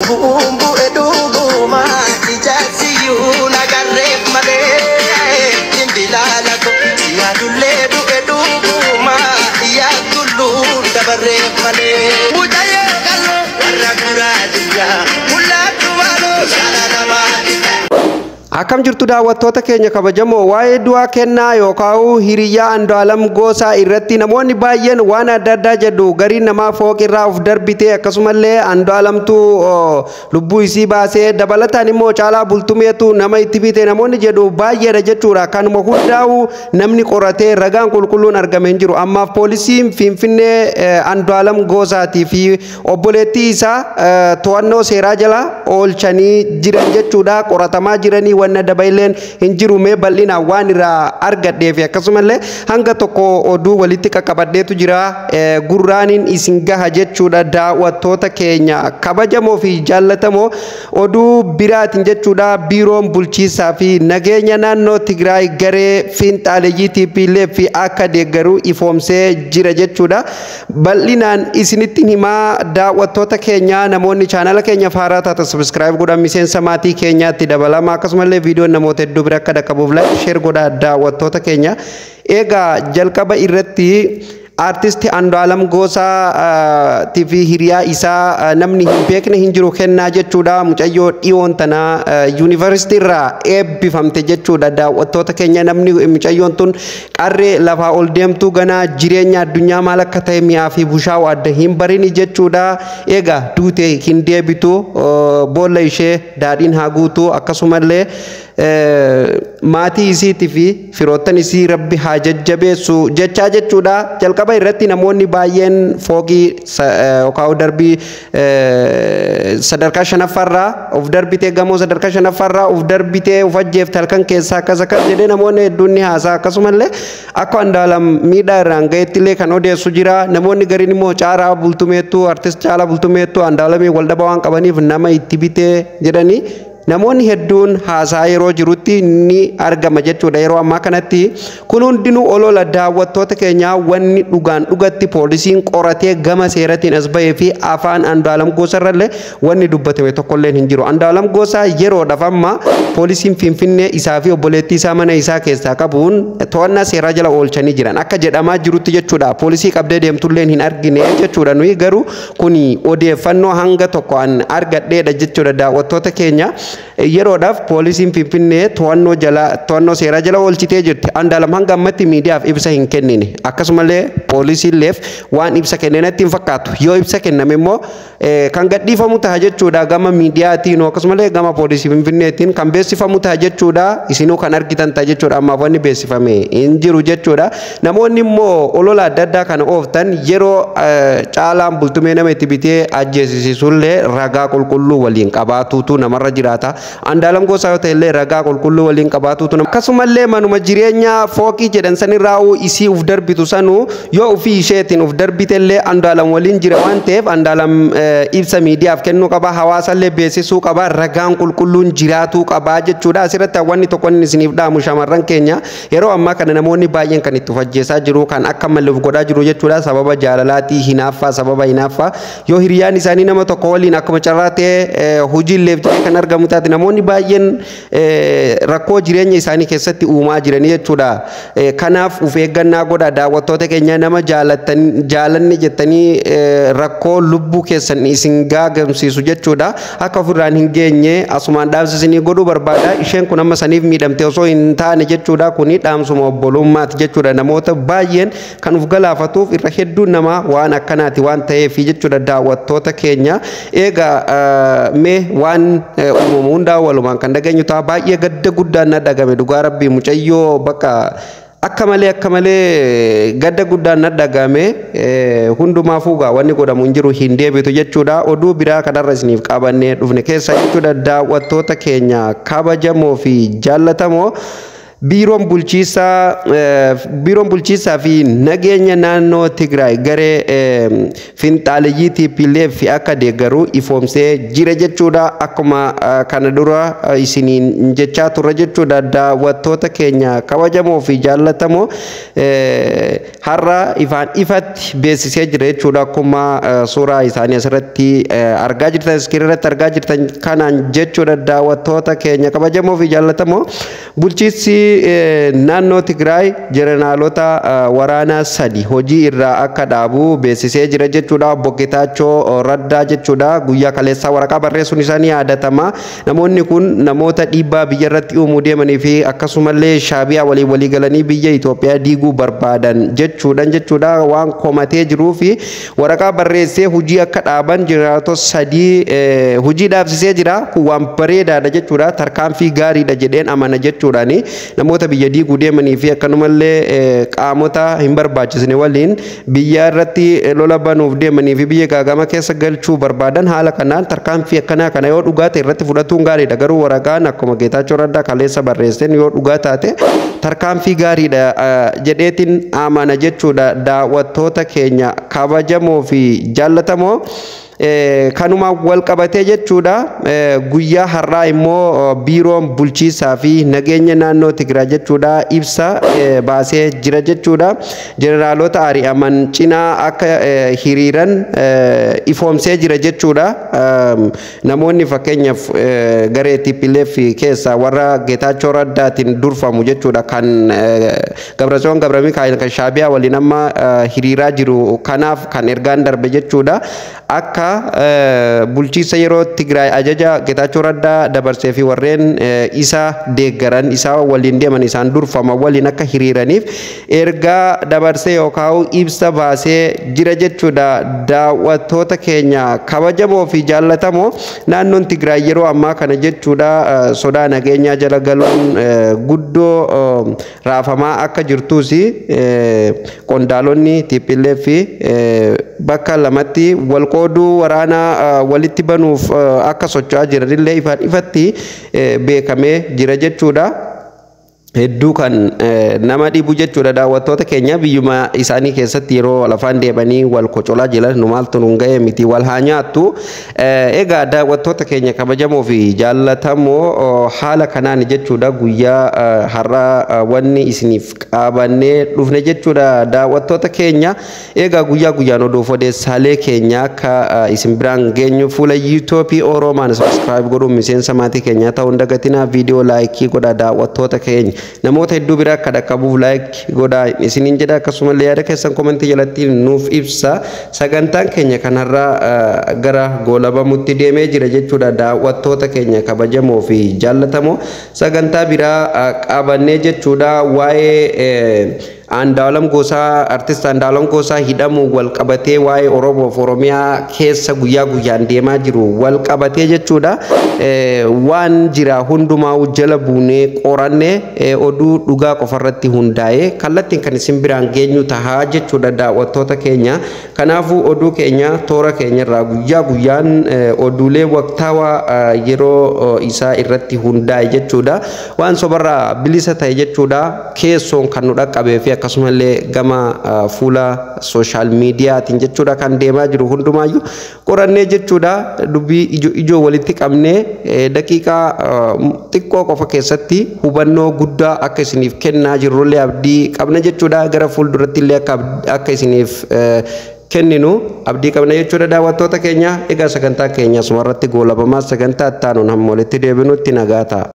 Lubbuun bu'e dhuguma ijaarsiyyuu nagarreef malee dimbilaala ko yaadullee du'e dhuguma yaadulluu dabarreef malee. Mucayyoo qalloo warra guraa mul'atu maaloo saala namaa. Akkam jirtu daawwattoota keenya kabajamoo? Waa'ee du'aa kennaa yookaan hiriyyaa Andu'aalam Gosaa irratti namoonni baay'een waan adda addaa jedhu. Gariin namaa fooqirraa of darbite, akkasumallee Andu'aalamtu lubbuu isii baasee, dabalataan immoo Caalaa Bultumeetu nama itti bite namoonni jedhu baay'eedha jechuudha. Kanuma hundaa'u namni qoratee ragaan qulqulluun argame hin jiru. Ammaaf poolisiin Finfinnee Andu'aalam Gosaatii fi obboleettii isaa to'annoo seeraa jala oolchanii jiran jechuudha. Qoratamaa jiranii wanna dabaleen hin jiru. Mee bal'inaan waan irraa argadhee fi akkasumallee hanga tokko oduu walitti qaqqabadheetu jira, gurraaniin isin gaha jechuudha, daawwattoota keenya kabajamoo fi jaallatamoo. Oduu biraatiin jechuudha, biiroon bulchiisaa fi nageenya naannoo Tigraay garee fiinxaaleeyyii TPLF akka deeggaru ifoomsee jira jechuudha. Bal'inaan isinitti himaa, daawwattoota keenya. Namoonni chaanala keenya haaraa taatan subscribe godhaa, miseensa maatii keenyaatti dabalama. Akkasumallee viidiyoon namoota hedduu bira akka dhaqqabuuf like, share godhaa, daawwattoota keenya. Egaa jalqaba irratti aartisti Andu'aalam Gosaa fi hiriyaa isaa namni hin beekne hin jiru, kennaa jechuudha. Mucayyoo dhiyoon tana yuunivarsiitii irraa eebbifamte jechuudha. Daawwattoota keenya, namni mucayyoon tun qarree lafaa ol deemtuu ganaa jireenya addunyaa maal akka ta'e mi'aa fi bushaa'u adda hin barini jechuudha. Egaa duute, hin deebitu. Boolla ishee daadhiin haa guutu, akkasumallee maatii isiitii fi firoottan isii rabbi haa jajjabeessu jechaa jechuudha. Jalqaba irratti namoonni baay'een fooqii yookaan darbii sadarkaa shanaffaarraa of darbitee, gamoo sadarkaa shanaffaarraa of darbitee of ajjeefte halkan keessaa akkas akkas jedhee namoonni hedduun ni haasa'a. Akkasumallee akka Andu'aalam miidhaa irraan gaheetti illee kan odeessu jira. Namoonni gariin immoo Caalaa Bultumeettuu, artist Caalaa Bultumeettuu Andu'aalamii waldhabaa waan qabaniif nama itti bitee jedhanii namoonni hedduun haasaa yeroo jirutti ni argama jechuudha. Yeroo ammaa kanatti kun hundinuu olola, daawwattoota keenyaa. Wanni dhugaan dhugatti poolisiin qoratee gama seeratiin as bahee fi afaan Andu'aalam Gosaarrallee wanni dubbatame tokkolleen hin jiru. Andu'aalam Gosaa yeroodhaaf amma poolisiin Finfinnee isaa fi obboleettii isaa mana isaa keessaa qabuun to'annaa seeraa jala oolchanii jiran akka jedhamaa jirutti jechuudha. Poolisii qabdee deemtulleen hin argine jechuudha. Nuyi garuu kuni odeeffannoo hanga tokko an argadheedha jechuudha, daawwattoota keenya. Yeroodhaaf poolisiin Finfinnee to'annoo jala, to'annoo seeraa jala oolchitee jirti. Andu'aalam hanga ammatti miidiyaaf ibsa hin kennine. Akkasumallee poolisiilleef waan ibsa kenne natti hin fakkaatu. Yoo ibsa kenname immoo kan gadhiifamu ta'a jechuudha, gama miidiyaatiin akkasumallee gama poolisii Finfinneetiin kan beeksifamu ta'a jechuudha. Isinuu kan argitan ta'a jechuudha. Ammaaf wanni beeksifame hin jiru jechuudha. Namoonni immoo olola adda addaa kana ooftan, yeroo Caalaan Bultumee nama itti bitee ajjeesisiisullee ragaa qulqulluu waliin qabaatuutu namarra jiraata. Andu'aalam Gosaa yoo ta'e illee ragaa qulqulluu waliin qabaatuutu. Akkasumallee manuma jireenyaa fooqii jedhan sanirraa isii uf darbitu sanuu yoo ofii isheetiin uf darbitellee Andu'aalam waliin jira waan ta'eef, Andu'aalam ibsa miidiyaaf kennuu qaba, hawaasallee beeksisuu qaba, ragaan qulqulluun jiraatuu qaba jechuudha. Asirratti wanni tokko inni isiniif dhaamu, shamarran keenya, yeroo ammaa kana namoonni baay'een kan itti ufajjeessaa jiru, kan akka malee of godhaa jiru jechuudha. Sababa jaalalaatii, hinaaffaa, sababa hinaaffaa, yoo hiriyaan isaanii nama tokko waliin akkuma carraa ta'e hojiilleef jedhee kan argamu taate, namoonni baay'een rakkoo jireenya isaanii keessatti uumaa jiranii jechuudha. Kanaaf of eeggannaa godha, daawwattoota keenya. Nama jaalanne jettanii rakkoo lubbuu keessan isin gaagamsiisu jechuudha. Akka ofirraan hin geenye asumaan dhaamsa isinii godhuu barbaada. Isheen kun amma saniif miidhamte osoo hin taane jechuudha. Kuni dhaamsuma obbolummaati jechuudha. Namoota baay'een kan of galaafatuuf irra hedduun namaa waan akkanaati waan ta'eef jechuudha, daawwattoota keenya. Egaa mee waan uumamu hundaa walumaan kan dhageenyu ta'a. Baay'ee gadda guddaan na dhagame, dhugaa rabbii. Mucayyoo bakka akka malee, akka malee gadda guddaan na dhagame. Hundumaafuu gaa wanni godhamu hin jiru, hin deebitu jechuudha. Oduu biraa kanarra isiniif qabannee dhufne keessa jechuudha, daawwattoota keenya kabajamoo fi jaallatamoo. Biiroon bulchiisaa fi nageenya naannoo Tigraay garee finxaaleyyii TPLF akka deeggaru ifoomsee jira jechuudha. Akkuma kana dura isiniin jechaa turre jechuudha, daawwattoota keenya kabajamoo fi jaallatamoo, har'a ifaan ifatti beeksisee jira jechuudha. Akkuma suuraa isaanii asirratti argaa jirtan, iskiriin irratti argaa jirtan kanaan jechuudha, daawwattoota keenya kabajamoo fi jaallatamoo, bulchiinsi naannoo Tigraay jeneraalota waraanaa sadi hojii irraa akka dhaabu beeksisee jira jechuudha. Obbo Getaachoo Raddaa jechuudha, guyyaa kaleessaa waraqaa barreessuun isaanii yaadatama. Namoonni kun namoota dhiibbaa biyya irratti uumuu deemanii fi akkasumallee Shaabiyaa waliin walii galanii biyya Itoophiyaa diiguu barbaadan jechuudha waan komatee jiruu fi waraqaa barreessee hojii akka dhaaban jeneraalota sadii hojii dhaabsisee jira. Kun waan bareedaadha jechuudha. Tarkaanfii gaariidha jedheen amana jechuudhaani, namoota biyya diiguu deemanii fi akkanumallee qaamota hin barbaachisne waliin biyya irratti lola banuuf deemanii fi biyya gaagama keessa galchuu barbaadan haala kanaan tarkaanfii akkanaa kana yoo dhugaa ta'e irratti fudhatuun gaariidha. Garuu waraqaan akkuma Geetaachoo Raddaa kaleessa barreesseen yoo dhugaa taate tarkaanfii gaariidha jedheetiin amana jechuudha, daawwattoota keenya kabajamoo fi jaallatamoo. Kanuma wal qabatee jechuudha, guyyaa har'aa immoo biiroon bulchiisaa fi nageenya naannoo Tigraay jechuudha ibsa baasee jira jechuudha. Jeneraalota ari'aman cinaa akka hiriiran ifoomsee jira jechuudha. Namoonni fakkeenyaaf garee TPLF keessaa warra Geetaachoo Raddaatiin durfamu jechuudha, kan Gabratsiyoon Gabramikaa'el kan Shaabiyaa waliin amma hiriiraa jiru, kanaaf kan ergaan darbe jechuudha. Akka bulchiinsa yeroo Tigraay ajaja Geetaachoo Raddaa dabarsee fi warreen isa deeggaran, isa waliin deeman, isaan durfama waliin akka hiriiraniif ergaa dabarsee yookaan ibsa baasee jira jechuudha. Daawwattoota keenya kabajamoo fi jaallatamoo, naannoon Tigraay yeroo ammaa kana jechuudha sodaa nageenyaa jala galuun guddoo raafamaa akka jirtus, qondaalonni TPLF bakka lamatti wal qooduu, waraanaa walitti banuuf akka socho'aa jiranillee ifaan ifatti beekamee jira jechuudha. Hedduu kan nama dhibu jechuudha, daawwattoota keenya, biyyuma isaanii keessatti yeroo lafaan deemanii wal kocolaa jiran nu maaltu nun ga'e miti, wal haa nyaattu. Egaa daawwattoota keenya kabajamoo fi jaallatamoo, haala kanaan jechuudha guyyaa har'a wanni isiniif qabannee dhufne jechuudha, daawwattoota keenya. Egaa guyyaa guyyaan oduuf odeessaalee keenya akka isin biraan geenyu fuula yuutuubii Oroomaan subscribe godhuun miseensa maatii keenyaa ta'uu hin dagatinaa. Viidiyoo like godhaa, daawwattoota keenya, namoota hedduu bira akka dhaqqabuuf like godhaa isiniin jedha. Akkasumallee yaada keessan comment jalatti nuuf ibsa. Sagantaan keenya kanarraa gara goolabamutti deemee jira jechuudha, daawwattoota keenya kabajamoo fi jaallatamoo. Sagantaa biraa qabannee jechuudha, waa'ee Andu'aalam Gosaa, artist Andu'aalam Gosaa hidhamuu wal qabatee, waa'ee Oromoo fi Oromiyaa keessa guyyaa guyyaan deemaa jiru wal qabatee jechuudha. Waan jira hundumaa jala buunee qorannee oduu dhugaa qofarratti hundaa'ee kallattiin kan isin biraan geenyu tahaa jechuudha, daawwattoota keenya. Kanaafuu oduu keenya toora keenyarraa guyyaa guyyaan oduulee waqtaawaa yeroo isaa irratti hundaa'e jechuudha. Waan sobarraa bilisa ta'e jechuudha. Keessoon kan nu dhaqqabee fi akkasumallee gama fuula social miidiyaatiin jechuudha kan deemaa jiru hundumaayyuu qorannee jechuudha, dubbii ijoo ijoo walitti qabnee daqiiqaa xiqqoo qofa keessatti hubannoo guddaa akka isiniif kennaa jirrullee abdii qabna jechuudha. Gara fuulduratti illee akka isiniif kenninu abdii qabna jechuudha, daawwattoota keenya. Egaa sagantaa keenya asumarratti goolabamaa, sagantaa itti aanuun hamma walitti deebinutti nagaa ta'a.